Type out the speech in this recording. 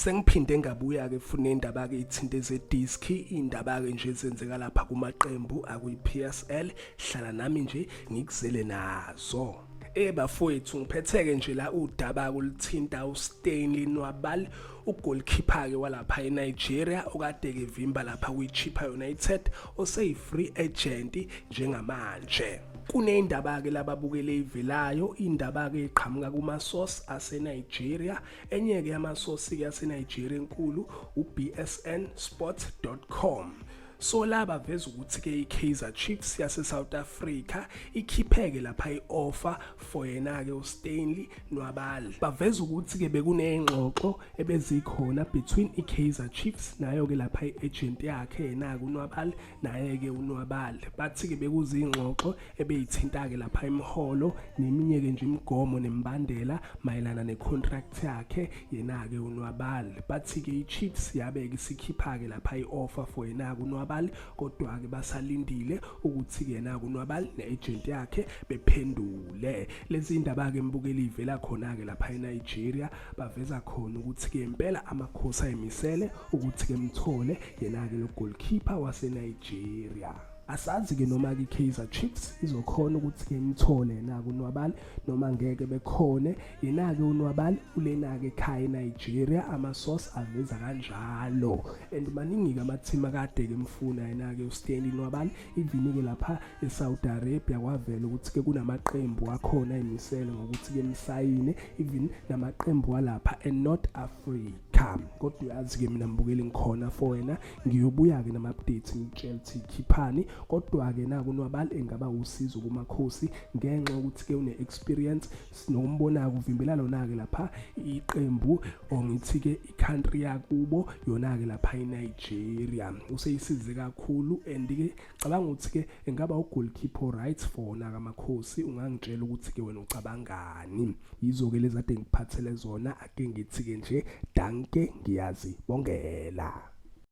Sengiphinde ngabuya-ke futhi nendaba-ke ithinte zediski, iy'ndaba-ke nje ezenzeka lapha kumaqembu akwi-PSL. Hlala nami nje ngikuzele nazo. Bafowethu, ngiphetheke nje la udaba oluthinta uStanley Nwabali, ugoalkeeper-ke walapha eNigeria okade-ke vimba lapha kwi-Chippa United, oseyi-free agent njengamanje. Kuney'ndaba-ke lababukele ivelayo, indaba-ke eqhamuka kuma-source ase-Nigeria. Enye-ke yama-source-ke yase-Nigeria enkulu u-bsnsport.com. So la baveza ukuthi-ke i-Kaizer Chiefs yase-South Africa ikhipheke lapha i-offer for yena-ke uStanley Nwabali. Baveza ukuthi-ke bekuney'ngxoxo ebezikhona between i-Kaizer Chiefs nayo-ke lapha i-agent yakhe yena-ke uNwabali, naye-ke uNwabali. Bathi-ke bekuzingxoxo ebeyithinta-ke lapha imiholo neminye-ke nje imigomo nemibandela mayelana ne-contract yakhe yena-ke uNwabali. Bathi-ke i-Chiefs yabe-ke isikhipha-ke lapha i-offer for yena-ke uNwabali, kodwa-ke basalindile ukuthi-ke yena-ke uNwabali ne-agent yakhe bephendule. Lezi indaba-ke, mbukeli, ivela khona-ke lapha eNigeria. Baveza khona ukuthi-ke impela amakhosi ayimisele ukuthi-ke mthole yena-ke lo goalkeeper wase-Nigeria. Asazi-ke noma-ke i-Kaizer Chiefs izokhona ukuthi-ke imthole yena-ke uNwabali noma ngeke bekhone. Yena-ke uNwabali ulena-ke ekhaya eNigeria, ama-source aveza kanjalo, and maningi-ke ama-team akade-ke emfuna yena-ke uStanley Nwabali. Even-ke lapha eSaudi Arabia kwavela ukuthi-ke kunamaqembu akhona ayimisele ngokuthi-ke emsayine, even namaqembu walapha eNorth Africa. Kodwa uyazi-ke mina, mbukeli, ngikhona for wena. Ngiyobuya-ke nama-updates, ngikutshela ukuthi khiphani. Kodwa-ke naku uNwabali engaba usizo kumakhosi ngenxa yokuthi-ke une-experience, sinokumbona-ke uvimbela lona-ke lapha iqembu, or ngithi-ke i-country yakubo yona-ke lapha iNigeria. Useyisize kakhulu and-ke cabanga ukuthi-ke engaba ugoalkeeper right for wona kamakhosi. Ungangitshela ukuthi-ke wena ucabangani? Yizo-ke lezi ade ngiphathele zona. Ake ngithi-ke nje dankie, ngiyazibongela.